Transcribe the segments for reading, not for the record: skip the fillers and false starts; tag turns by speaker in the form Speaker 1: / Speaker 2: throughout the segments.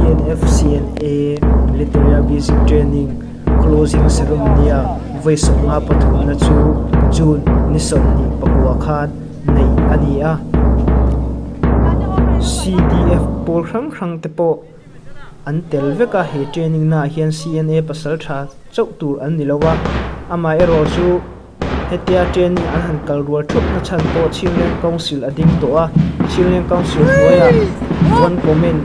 Speaker 1: CNF CNA Military a Basic Training Closing Ceremony a vawi sawmnga pathumna chu June ni 24 khan neih a ni a. CDF pawl hrang hrang te pawh an tel vek a, he training naah hian CNA pasal tha chauh tur an ni lo a, amaherawh chu hetia training an han kal rual thup na chhan pawh Chhingleng Council a ding tawh a, Chhingleng Council hnuaiah one comment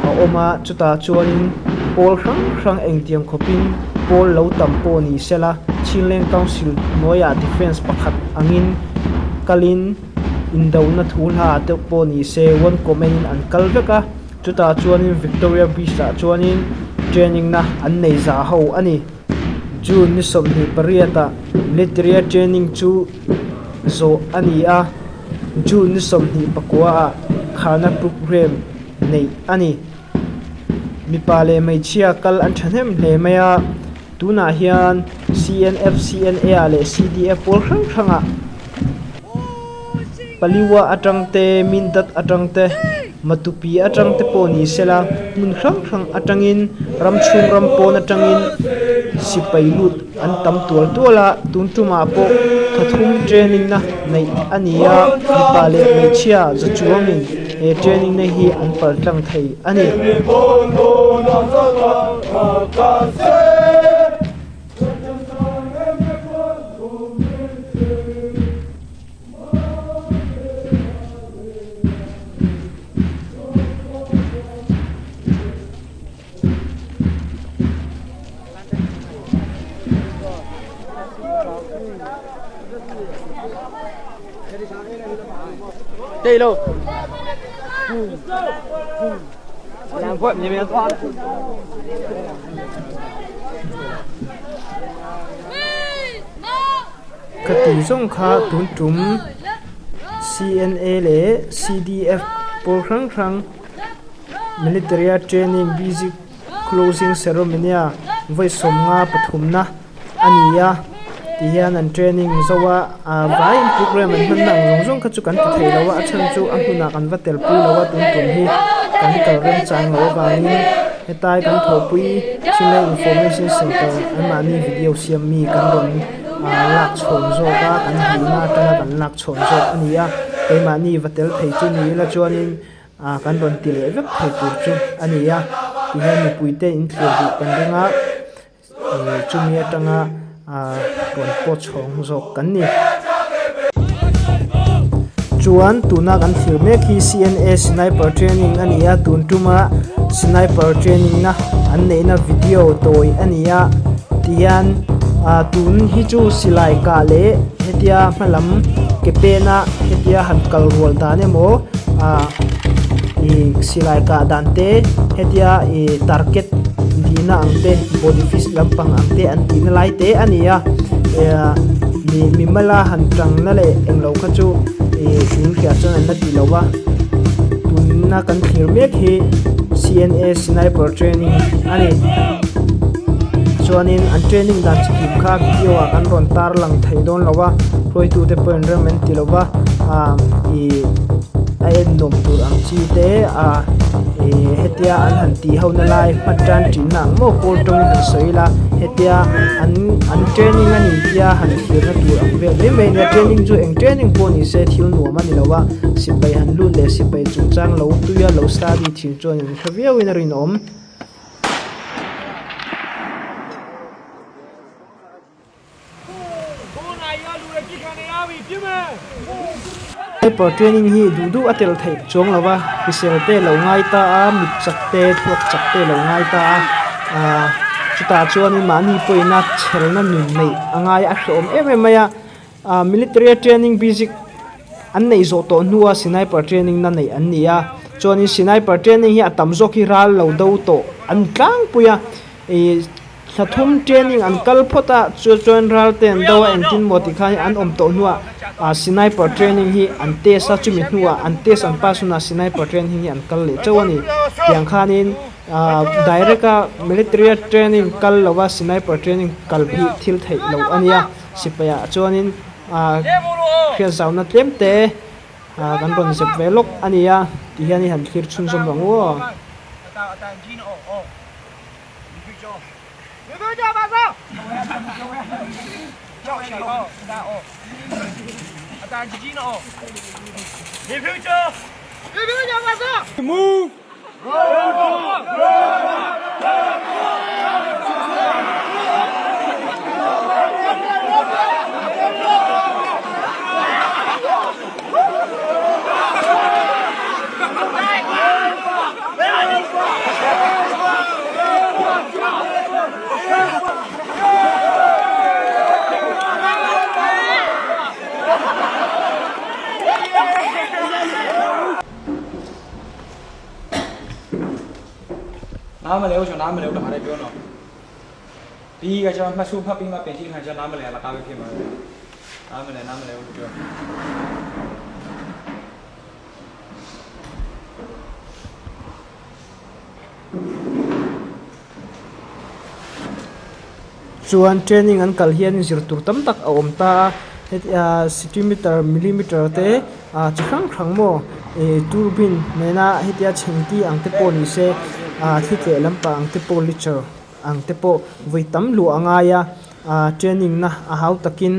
Speaker 1: a awm a, chutah chuanin pawl hrang hrang engtiang khawpin pawl lo tam pawh ni sela Chhingleng Council hnuaiah defence pakhat angin kalin indona thu hla ah te pawh ni se one comment in an kal vek a. Chutah chuanin Victoria Beach ah chuanin training na an nei za ho a ni. June ni 28 ah military a training chu zawh a ni a, June ni 29 ah kharna programme neih a ni. Mipa leh hmeichhia kal an thahnem hle mai a, tunah hian CNF, CNA ah leh CDF pawl hrang hrang ah Paliwa atang te, Mindat atang te, Matupi atang te pawh ni sela hmun hrang hrang atangin ram chhung ram pawn atangin sipai lut an tam tual tual a, tun tumah pawh pathum training na neih a ni a, mipa leh hmeichhia za chuangin he training na hi an paltlang thei a ni. Ka tih zawng kha tun tum CNA leh CDF pawl hrang hrang military a training basic closing ceremony a vawi sawmnga pathumna a ni a ti hian an training zo a ah vaiin program an hman na ang zawng zawng kha chu kan ti thei lo a a chhan chu a hmunah kan va tel pui lo a tun tum hi kan kal remchang loh avangin hetlai kan thawhpui Chennai Information Centre anmahni video siam mi kan rawn ah lak chhawn zawk a kan hmuhna atanga kan lak chhawn zawk a ni a keimahni va tel thei chu ni ila chuanin ah kan rawn ti leh vek thei tur chu a ni a tihian mipuite in thlir duh kan ring a. Chumi atanga rawn pawt chhawng zawk kan ni. Chuan tuna kan thlir mek hi CNA Sniper Training a ni a, tun tuma Sniper Training na an neihna video tawi a ni a. Tihian tun hi chu silai kah leh hetia hmalam ke pena hetia han kal rual dan emaw ih silai kah dan te hetia ih target dihna ang te body fish lampang ang te an tihna lai te a ni a eh mi mi mala han tangna leh englo kha chu ih tun hriat chuan an la ti lo va tunna kan thlir mek hi C N A sniper training a ni chuanin an training dan chi kim kha video ah kan rawn tar lang thei dawn lo va hruaitute pawh in rem an ti lo va ah ih a en nawm tur ang chi te ah ih hetia an han tih ho na lai hma tan tih na ang maw kawl tawngin han sawi ila hetia an an training a ni tia han thlir na tur ang vel mai mai a nia training chu eng training pawh ni se thil nuam a ni lo a sipai han lut leh sipai chungchang lo tuia lo study thin chuan in hre viau in a rinawm. Paper training hi duh duh a tel theih chuang lo va, hrisel te lo ngai ta a, mit chak te thluak chak te lo ngai ta a, ahh chutah chuanin mahni pawhin a chhelna nun neih a ngai a hrehawm em em mai a, ahh military training basic an neih zawh tawh hnua sniper training na neih an ni a, chuanin sniper training hi a tam zawk hi ral lo do tawh an ni tlangpui a, ih. Thla thum training an kal phawt a, chu chuan ral te an do a, engtin maw ti khan an awm tawh hnuah ah sniper training hi an test a, chumi hnuah an test an pass hunah sniper training hi an kal leh chauh a ni. Tiang khanin ah direct a military a training kal lova sniper training kal hi thil theih loh a nia, sipai ah chuanin ah hriat zauna tlem te ah kan rawn zep ve lawk a ni a, ti hian i han thlir chhunzawm ang u aw.
Speaker 2: နားမလဲဘူးကျွန်တော်နားမလဲဘူးတခါတည်းပြောတော့ဒီကကျွန်တော်မှတ်စုဖတ်ပြီးမှပြန်ကြည့်ခံကျွန်တော်နားမလဲလားကားပဲဖြစ်မှာပဲနားမလဲနားမလဲဘူးလို့ပြော
Speaker 1: Chuan training an kal hian zir tur tam tak a awm ta a, hetia centimeter millimeter te ah chi hrang hrang maw ih turbine nena hetia chhengti ang te pawh ni se ah thli tleh lampang ang te pawh litre ang te pawh vawi tam luh a ngai a, ah training na a hau takin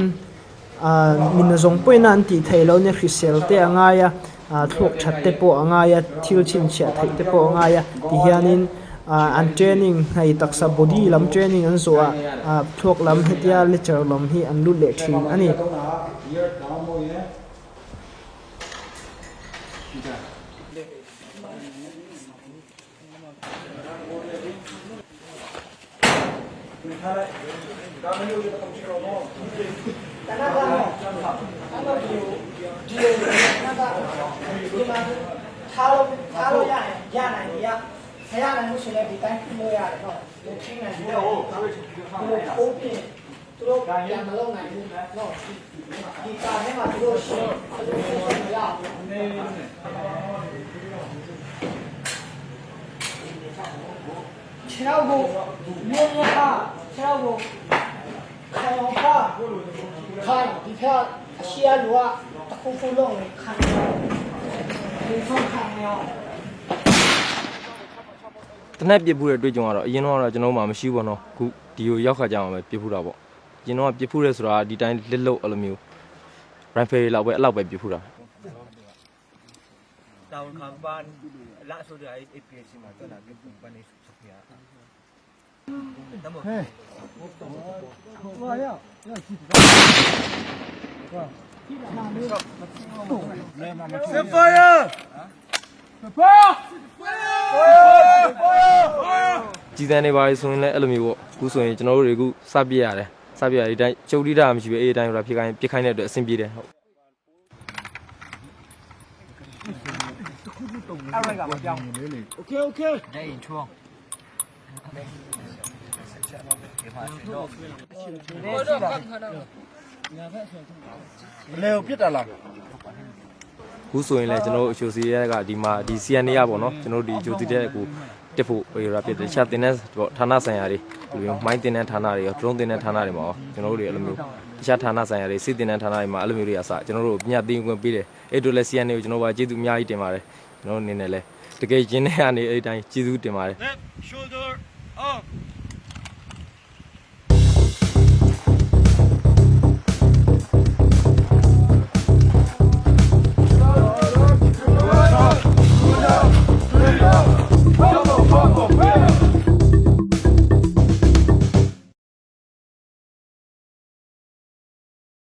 Speaker 1: ah mina zawng pawhin a an tih theih loh nia hrisel te a ngai a ah thluak that te pawh a ngai a thil chhinchhiah theih te pawh a ngai a ti hianin ah an training hei taksa body lam training an zawh ah ah thluak lam hetia lecture lam hi an lut leh thin a ni.
Speaker 3: တနက်ပြစ်ဖူးတဲ့တွေ့ကြုံကတော့အရင်တော့ကတော့ကျွန်တော်တို့မှမရှိဘူးပေါ့နော်ခုဒီကိုရောက်ခါကြအောင်ပဲပြစ်ဖူးတာပေါ့အရင်တော့ကပြစ်ဖူးရဲဆိုတာဒီတိုင်းလစ်လုတ်အဲ့လိုမျိုး rifle တွေလောက်ပဲအဲ့လောက်ပဲပြစ်ဖူးတာ
Speaker 4: တောင်ခံပန်လာဆိုတဲ့ APC မှာတော့လာပြပန်နေစုပြာတမော
Speaker 3: ကြည်စံနေပါလေဆိုရင်လည်းအဲ့လိုမျိုးပေါ့ခုဆိုရင်ကျွန်တော်တို့တွေခုစပြစ်ရတယ်စပြစ်ရဒီတိုင်းကျုပ်တိတာမရှိပဲအဲ့ဒီတိုင်းဟိုတာဖြစ်ခိုင်းပြစ်ခိုင်းတဲ့အတွက်အဆင်ပြေတယ်ဟုတ် ခုဆိုရင်လည်းကျွန်တော်တို့အချိုစီရဲကဒီမှာဒီ CNA ရပေါ့နော်ကျွန်တော်တို့ဒီအချိုစီတဲ့ကိုတက်ဖို့ဟိုရပြစ်တယ်တခြားတင်တဲ့ပေါ့ဌာနဆိုင်ရာတွေဒီလိုမျိုးမိုင်းတင်တဲ့ဌာနတွေရော drone တင်တဲ့ဌာနတွေမှာရောကျွန်တော်တို့တွေအဲ့လိုမျိုးတခြားဌာနဆိုင်ရာတွေစစ်တင်တဲ့ဌာနတွေမှာအဲ့လိုမျိုးတွေအစကျွန်တော်တို့ပညာသင်ခွင့်ပေးတယ်အဲ့တို့လည်း CNA ကိုကျွန်တော်တို့ကကျေးဇူးအများကြီးတင်ပါတယ်ကျွန်တော်တို့အနေနဲ့လည်းတကယ်ရင်းတဲ့အနေအဲ့ဒီတိုင်းကျေးဇူးတင်ပါတယ်
Speaker 4: Left shoulder up.